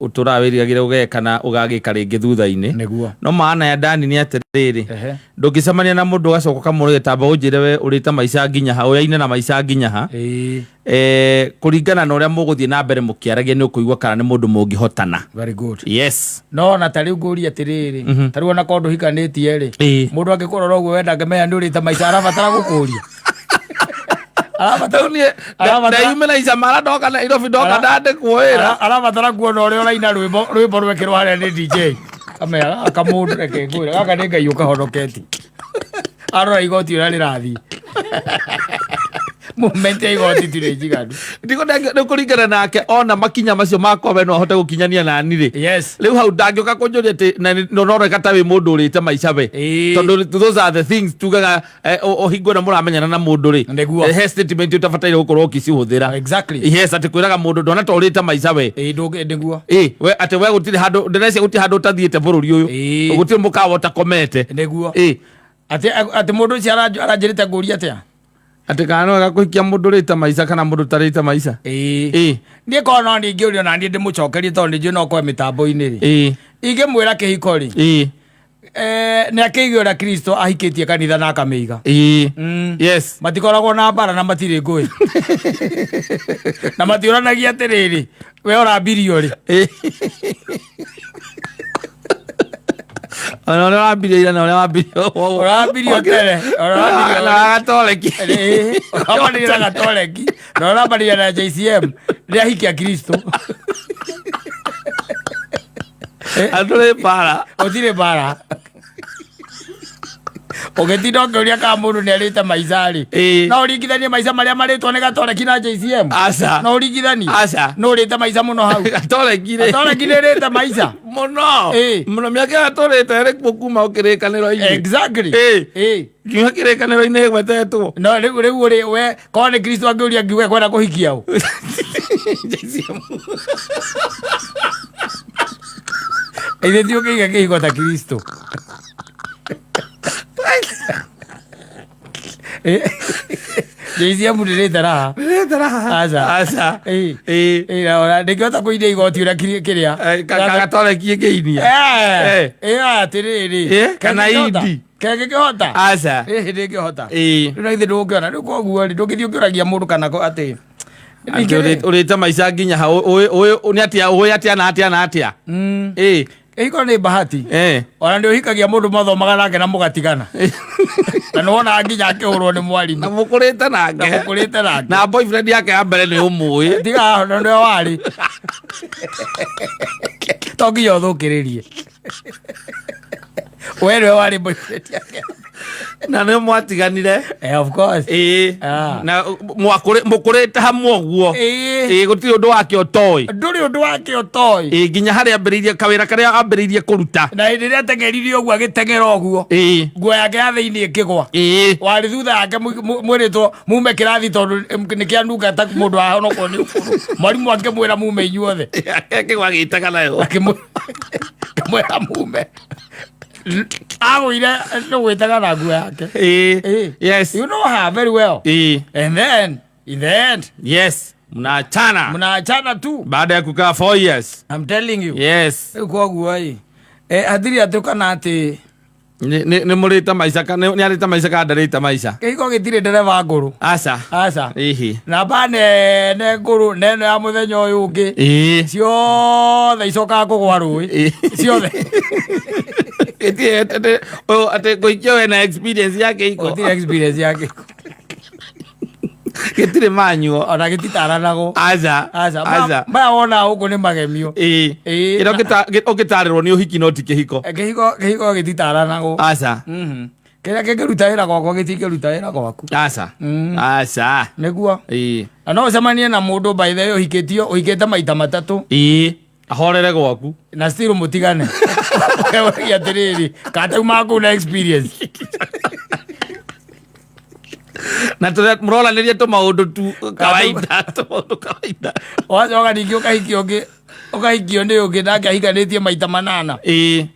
Ũtũraga wĩrigagĩra ũgeka na ũgagĩka rĩngĩ thutha-inĩ. Nĩguo. No maana ya ndani nĩ atĩrĩrĩ, ndũngĩcemania na mũndũ ũgacoka ũkamũrĩte tamba ũnjĩre we ũrĩte maica nginya ha, ũyaine na maica nginya ha. Kũringana na ũrĩa mũgũthiĩ na mbere mũkĩaragia nĩ ũkũigua kana nĩ mũndũ mũngĩhotana. Very good. Yes. No ona ta rĩu ngũria atĩrĩrĩ, ta rĩu ona korwo ndũhikanĩtie rĩ, mũndũ angĩkũrora ũguo wenda angĩmenya nĩ ũrĩte maica, arabatara gũkũria? Arabatara Rĩu niĩ ndeyumĩra icamara ndoka Nairobi ndoka ndandĩkwo wĩra. Arabatara kuona ũrĩa ũraina rwĩmbo, rwĩmbo rwekĩrwo harĩa nĩ DJ, kamera gaka mũndũ, reke ngwĩre, gaka nĩ Ngai ũkahonoketie. Arora igoti ũrĩa rĩrathiĩ, moment ya igoti tirĩ njiganu. Nĩ kũringana nake ona makinya macio makwa we no ahote gũkinyania nani rĩ. Rĩu hau ndangĩũka kũnjũria atĩ na nĩ ta wĩ mũndũ ũrĩte maica we. Tondũ those are the things tugaga ũhingo na mũramenyana na mũndũ rĩ. Nĩguo. He statement ũtabataire gũkorwo ũkĩcihũthĩra. Yes, atĩ kwĩraga mũndũ ndona ta ũrĩte maica we. Ĩĩ, ndũngĩ, nĩguo. Ĩ we atĩ we gũtirĩ handũ, ndĩreciria gũtirĩ handũ ũtathiĩte bũrũri ũyũ. Gũtirĩ mũkawa ũtakomete. Nĩguo. Ĩ. Atĩ mũndũ ũcio aranjĩrĩte ngũria atĩa? Atĩ kana no wega kũhikia mũndũ ũrĩte maica kana mũndũ ũtarĩte maica? Ĩĩ. Ĩ. Niĩ korwo no niĩ ingĩũrio na niĩ ndĩmũcokerie tondũ nĩ njũĩ no kwe mĩtambo-inĩ rĩ. Ingĩmwĩra kĩhiko rĩ, nĩ akĩige ũrĩa Kristo ahikĩtie kanitha na akamĩiga. Yes. Matikoragwo na mbara na matirĩ ngũĩ na matiũranagia atĩrĩrĩ, we ũrambirio rĩ? Ona ũrĩa wambirie ira na ũrĩa wambirie Ũrambirio tene, ũrambirio na gatoreki. Ĩĩ, ũrambanĩria na gatoreki na ũrambanĩria na JCM rĩa hikia Kristo. Atũrĩ mbara. Gũtirĩ mbara. Ũgĩtinda ũkĩũria kana mũndũ nĩ arĩte maica rĩ, no ũringithanie maica marĩa marĩtwo nĩ gatoreki na JCM? Aca. No ũringithanie? Aca. No ũrĩte maica mũno hau? Gatoreki rĩ. Gatoreki nĩ ĩrĩte maica mũno. Mũno, mĩaka ĩyo tũrĩte ĩrĩ kuo kuma kĩrĩkanĩro-inĩ. Nginya kĩrĩkanĩro-inĩ ĩgwetetwo. No rĩu ũrĩ we korwo nĩ Kristo angĩũria ngiuge kwenda kũhikia ũ? JCM. Ithuĩ ti ũkĩiga kĩhiko ta Kristo. JCM ndĩrĩte raha. Ndĩrĩte raha. Aca. Aca. Ĩĩ. Ĩĩ. Ĩĩ, na ona ndĩngĩhota kũinia igoti ũrĩa kĩrĩa. Gatoreki ĩngĩinia. Ĩyo atĩrĩrĩ. Kana Kengĩkĩhota? indi. Kengĩkĩhota? Aca. Ĩĩ, ndĩngĩhota. Ĩĩ. Rĩu na ithe ndũngĩona rĩu, koguo rĩ, ndũngĩthiĩ ũkĩũragia mũndũ kana atĩ Atĩ ũrĩte maica nginya ha, nĩ atĩa ũĩ atĩa na atĩa na atĩa? Ĩĩ. Ĩhiko nĩ bahati. Ona nĩ ũhikagia mũndũ mathomaga nake na mũgatigana na nĩ wonaga nginya akĩhũrwo nĩ mwarimũ. Na mũkũrĩte nake. Na mũkũrĩte nake. Na boyfriend yake ya mbere nĩ ũmũĩ. Tiga na nĩwe warĩ, to nginya ũthũkĩrĩrie, we nĩwe warĩ boyfriend yake. Na nĩ mwatiganire. Of course. Ĩĩ. Na mũkũrĩte hamwe ũguo. Ĩĩ. Ĩĩ, gũtirĩ ũndũ wake ũtoĩ. Ndũrĩ ũndũ wake ũtoĩ. Ĩĩ, nginya harĩa ambĩrĩirie kawĩra karĩa ambĩrĩirie kũruta. Na hĩndĩ ĩrĩa ateng'erire ũguo, agĩteng'era ũguo, nguo yake ya thĩinĩ ĩkĩgwa. Warĩ thutha yake, mwĩrĩtwo mume kĩrathi tondũ nĩ kĩanunga ta mũndũ ahonokwo nĩ ũkũrũ. Mwarimũ akĩmwĩra mume inyuothe. Akĩgwa agĩitaga nayo. Akĩmwĩra mume, agũire nĩ gwĩtaga na nguo yake. Ĩĩ. Yes. You know her very well. And then in the end, Yes, mnaachana. Mnaachana tu. Baada ya kukaa 4 years. I'm telling you. Rĩu koguo ĩ, hatirĩ atĩ kana atĩ Nĩ mũrĩte maica nĩ arĩte maica kana ndarĩte maica? Kĩhiko gĩtirĩ ndereba ngũrũ. Aca. Aca. Ihi. Namba nene ngũrũ nene ya mũthenya ũyũ ũngĩ, ciothe icokaga kũgwa rũĩ ciothe. Gĩtirĩ ũyũ atĩ kũhikia wena experience ya kĩhiko. Gũtirĩ experience ya kĩhiko. Gĩtirĩ manyuo. Ona gĩtitaranagwo. Aca. Aca. Aca. Maya wona gũkũ nĩ magemio. Ĩĩ. Kĩrĩa ũngĩtarĩrwo nĩ ũhiki no ti kĩhiko. Kĩhiko gĩtitaranagwo. Aca. Kĩrĩa kĩngĩruta wĩra gwakwa gĩtingĩruta wĩra gwaku. Aca. Aca. Nĩguo. Ĩĩ. Na no ũcemanie na mũndũ, by the way, ũhikĩtio, ũhikĩte maita matatũ. Ĩĩ, ahorere gwaku. Na still mũtigane. Ũkeũragia atĩrĩrĩ, katauma kũu na experience? Na mũroranĩria tũmaũndũ tu kawaida, tũmaũndũ kawaida. Wacoka ningĩ ũkahikia ũngĩ. Ũkahikio nĩ ũngĩ nake ahikanĩtie maita manana.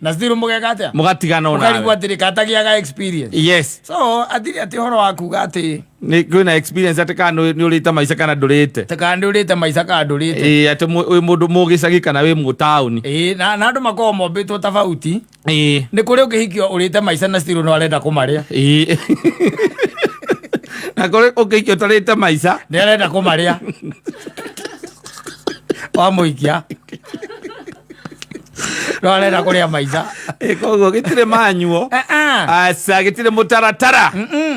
Na still mũgeka atĩa? Mũgatigana o Ũkarigwo nawe. atĩrĩ katagĩaga experience. Yes. So atirĩ atĩ ũhoro wa kuga atĩ Nĩ kwĩna experience atĩ kana nĩ ũrĩte maica kana ndũrĩte. ta kana nĩ ũrĩte maica kana ndũrĩte. Ĩĩ, atĩ wĩ mũndũ mũgĩcagi kana wĩ mũtaũni. Ĩĩ, na andũ makoragwo mombĩtwo tofauti. Ĩĩ. Nĩ kũrĩ ũngĩhikio ũrĩte maica na still no arenda kũmarĩa. Ĩĩ. Na kũrĩ ũngĩhikio ũtarĩte maica. Nĩ arenda kũmarĩa. Wamũikia. No arenda kũrĩa maica. Ĩĩ, koguo gĩtirĩ manyuo. Eh, ah. Aca, gĩtirĩ mũtaratara.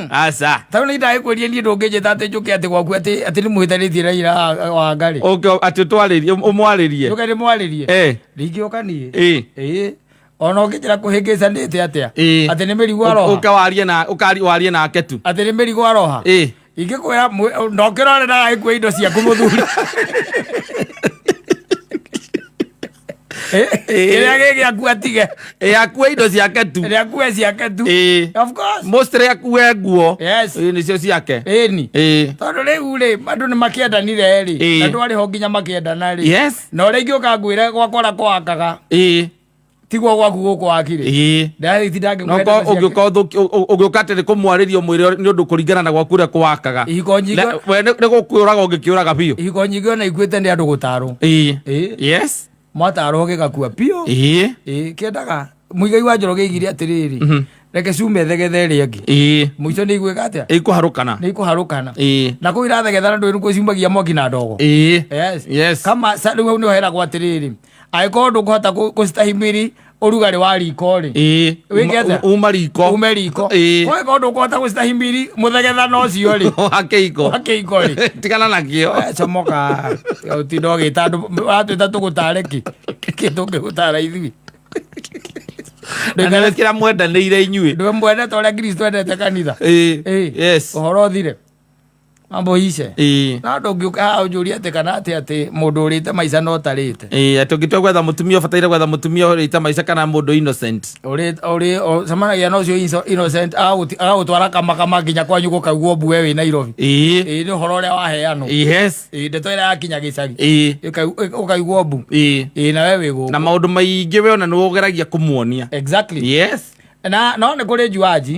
Aca. Tarĩu nĩ ndagĩkwĩria niĩ ndũngĩnjĩta atĩ njũke atĩ gwaku atĩ atĩ nĩ mũhĩtanĩtie na Raila wa Ngarĩ. Ũke atĩ ũtwarĩrie, ũmwarĩrie. Njũke ndĩmwarĩrie. Eh. Ndingĩũka niĩ. Ĩĩ. Ĩĩ. Ona ũngĩnjĩra kũhĩngĩcanĩte atĩa. Ĩĩ. Atĩ nĩ mĩrigo aroha. Ũke warie na ũkari warie nake tu. Atĩ nĩ mĩrigo aroha. Ĩĩ. Ingĩkwĩra ndokĩrore ndagagĩkue indo ciaku mũthuri. Kĩrĩa gĩ gĩaku atige. Ĩĩ, akue indo ciake tu. Ĩrĩa akue ciake tu. Ĩĩ. Of course. Mostly akue nguo. Yes. Ĩĩ, nĩcio ciake. Ĩni. Ĩĩ. Tondũ rĩu rĩ andũ nĩ makĩendanire rĩ. Ĩĩ. Na ndwarĩ ho nginya makĩendana rĩ. Yes. Na ũrĩa ingĩũka ngwĩre gwakwa ũrĩa kwakaga Ĩĩ. tiguo gwaku gũkũ wakire. Ĩĩ. Ndĩrathi No ko ũngĩũka ũngĩũka atĩ nĩ kũmwarĩria ũmwĩre nĩ ũndũ kũringana na gwaku ũrĩa kũwakaga. Ihiko nyingĩ We nĩ gũkũraga ũngĩkĩũraga biũ. ihiko nyingĩ ona ikuĩte nĩ andũ gũtarwo. Ĩĩ. Ĩĩ. Yes. Mwatarwo gĩgakua biũ. Ĩĩ. Ĩĩ kĩendaga Muigai wa Njoroge aigire atĩrĩrĩ reke cume thegethe ĩrĩa ĩngĩ. Ĩĩ. Mũico nĩ igwĩka atĩa? Ĩkũharũkana. Nĩ ikũharũkana. Ĩĩ. Na kũu irathegethana ndũĩ nĩkuo ciumagia mwaki na ndogo. Ĩĩ. Yes. Yes. Kama rĩu hau nĩho heragwo atĩrĩrĩ angĩkorwo ndũkũhota gũcitahimiri ũrugarĩ wa riko rĩ Ĩĩ. Wĩke atĩa? Uma riko. ume riko. Ĩĩ. Angĩkorwo ndũkũhota gũcitahimiri mũthegethano ũcio rĩ Wa kĩiko. wa kĩiko rĩ Tigana nakĩo. Comoka ũtinda ũgĩta andũ ũratwĩta tũgũtare kĩ kĩ tũngĩgũtara ithuĩ. Na nĩ kĩrĩa mwendanĩire inyuĩ. Ndũĩ mwendete ũrĩa Kristo endete kanitha. Ĩĩ. Ĩĩ. Yes. Ũhoro ũthire. Mambo ice. Ĩĩ. Na ndũngĩũka haha ũnjũrie atĩ kana atĩ atĩ mũndũ ũrĩte maica no ũtarĩte. Ĩĩ, atĩ ũngĩtua gwetha mũtumia ũbataire gwetha mũtumia ũrĩte maica kana mũndũ innocent. Ũrĩ ũrĩ ũcemanagia na ũcio innocent agagũtwara kamakama nginya kwanyu gũkaugwo mbu we wĩ Nairobi. Ĩĩ. Ĩĩ nĩ ũhoro ũrĩa waheanwo. Yes. Ĩĩ ndeto ĩrĩa yakinya gĩcagi. Ĩĩ. Ũkaigwo mbu. Ĩĩ. Ĩĩ na we wĩ gũkũ. Na maũndũ maingĩ we ona nĩwe ũgeragia kũmuonia. Exactly. Yes. Na no nĩ kũrĩ njuaji.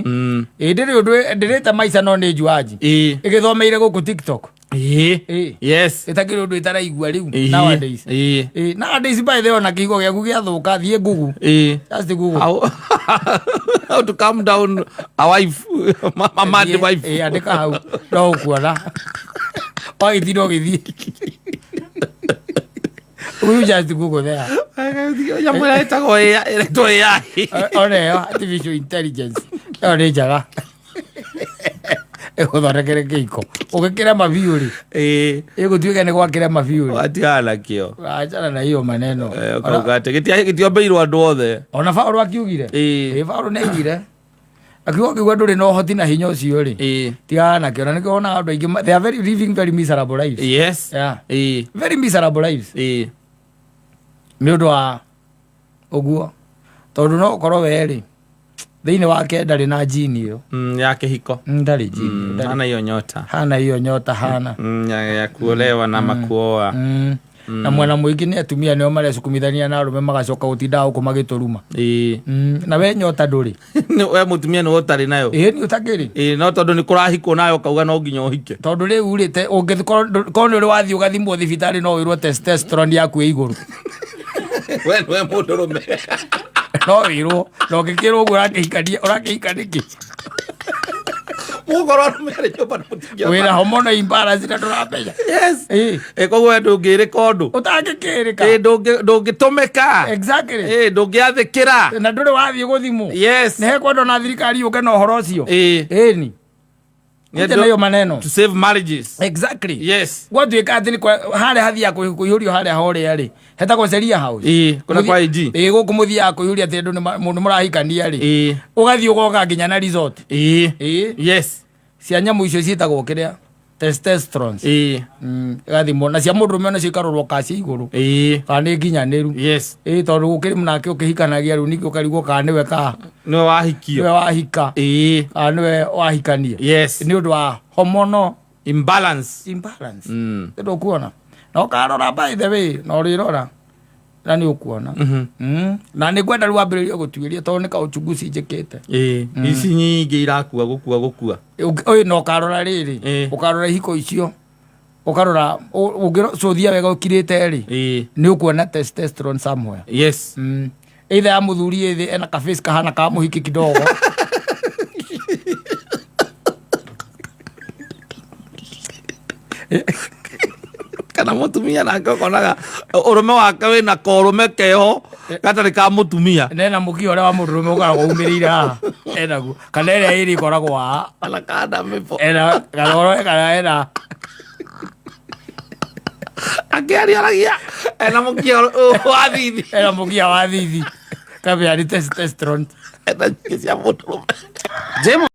Ĩĩ ndĩrĩ ũndũ ndĩrĩte maica no nĩ njuaji. Ĩĩ. Ĩgĩthomeire gũkũ TikTok. Ĩĩ. Ĩĩ. Yes. Ĩtakĩrĩ ũndũ ĩtaraigua rĩu Ĩĩ. nowadays. Ĩĩ. Ĩĩ nowadays by the way ona kĩhiko gĩaku gĩathũka thiĩ Google. Ĩĩ. Just Google. How to calm down a wife, a mad wife. Ĩĩ andĩka hau no ũkuona. Wagĩtinda ũgĩthiĩ. You just Google there. Nyamũ ĩrĩa ĩtagwo AI, ĩretwo AI. Ona ĩyo artificial intelligence ĩyo nĩ njega. Ĩgũthondekere kĩiko. Ũgĩkĩrema biũ rĩ. Ĩĩ. Ĩgũtuĩka nĩ gwakĩrema biũ rĩ. Watigana nakĩo. Achana na hiyo maneno. Ũkauga atĩ gĩtiombeirwo andũ othe. Ona Paũlũ akiugire. Ĩĩ. Ĩĩ Paũlũ nĩ augire. Akiuga ũkĩigua ndũrĩ na ũhoti na hinya ũcio rĩ. Ĩĩ. Tigana nakĩo na nĩkĩo wonaga andũ aingĩ they are very living very miserable lives. Yes. Yeah. Ĩĩ. Very miserable lives. Ĩĩ. Nĩ ũndũ wa ũguo. Tondũ no ũkorwo we rĩ thĩinĩ wake ndarĩ na jini ĩyo. Ya kĩhiko. Ndarĩ jini. Ndarĩ. Hana hiyo nyota. Hana hiyo nyota hana. Ya kuolewa na makuoa. Na mwena mũingĩ nĩ atumia nĩo marecukumithania na arũme magacoka gũtinda gũkũ magĩtũruma. Ĩĩ. Na we nyota ndũrĩ. We mũtumia nĩwe ũtarĩ nayo. Ĩĩ nĩ ũtakĩrĩ. Ĩĩ, no tondũ nĩ kũrahikwo nayo ũkauga no nginya ũhike. Tondũ rĩu rĩ ũngĩkorwo nĩ ũrĩ wathiĩ ũgathimwo thibitarĩ no wĩrwo testosterone yaku ĩ igũrũ. We nĩwe mũndũrũme. No wĩrwo na ũngĩkĩrwo ũguo ũrakĩhikania ũrakĩhika nĩkĩ? Mũgũkorwo arũme arĩ nyũmba na mũtingĩona. Wĩna hormonal imbalance na ndũramenya. Yes. Ĩĩ. Ĩ koguo we ndũngĩrĩka ũndũ. Ũtangĩkĩrĩka. Ĩ ndũngĩtũmĩka. Exactly. Ĩ ndũngĩathĩkĩra. Na ndũrĩ wathiĩ gũthimwo. Yes. Nĩ hekwendwo na thirikari yũke na ũhoro ũcio. Ĩĩ. Ĩni. Nĩ Kuja na hiyo maneno. To save marriages. Exactly. Yes. Gwatuĩka atĩ nĩ harĩa hathiaga kũihũrio harĩa horĩa rĩ hetagwo Sheria House. Ĩĩ, kũrĩa kwa AG. Ĩĩ gũkũ mũthiaga kũihũria atĩ andũ mũndũ mũrahikania rĩ. Ĩĩ. Ũgathiĩ ũgoka nginya na resort. Ĩĩ. Ĩĩ. Yes. Cia nyamũ icio ciĩtagwo kĩrĩa testosterones. Ĩĩ. Ĩgathimwo na cia mũndũrũme onacio ikarorwo ka cia igũrũ. Ĩĩ. Kana nĩ nginyanĩru. Yes. Ĩĩ tondũ gũkĩrĩ nake ũkĩhikanagia rĩu ningĩ ũkarigwo kana nĩwe ka Nĩwe wahikio. nĩwe wahika. Ĩĩ. Kana nĩwe wahikania. Yes. Nĩ ũndũ wa hormonal Imbalance. imbalance. Nĩ ndũkuona. Na ũkarora by the way na ũrĩrora. Na nĩ ũkuona. Na nĩ ngwenda rĩu wambĩrĩrie gũtuĩria, tondũ nĩ kaũchunguzi njĩkĩte. Ĩĩ, ici nyingĩ irakua gũkua gũkua. Ũyũ na ũkarora rĩrĩ, ũkarora ihiko icio, ũkarora ũngĩcũthia wega ũkirĩte rĩ, nĩ ũkuona testosterone somewhere. Either ya mũthuri ĩthĩ ena kaface kahana ka mũhiki kidogo. Kana mũtumia nake ũkonaga ũrũme wake wĩna korũme keho gatarĩ ka mũtumia. Nena mũkia ũrĩa wa mũndũrũme ũkoragwo umĩrĩire haha enaguo, kana ĩrĩa ĩrĩ ĩkoragwo haha. Kana kanda mĩbo. Ena kana ũrore kana ena. Akĩariaragia ena mũkia wa thithi. Ena mũkia wa thithi kabĩa nĩ testosterone. Ena nyingĩ cia mũndũrũme. Jemo.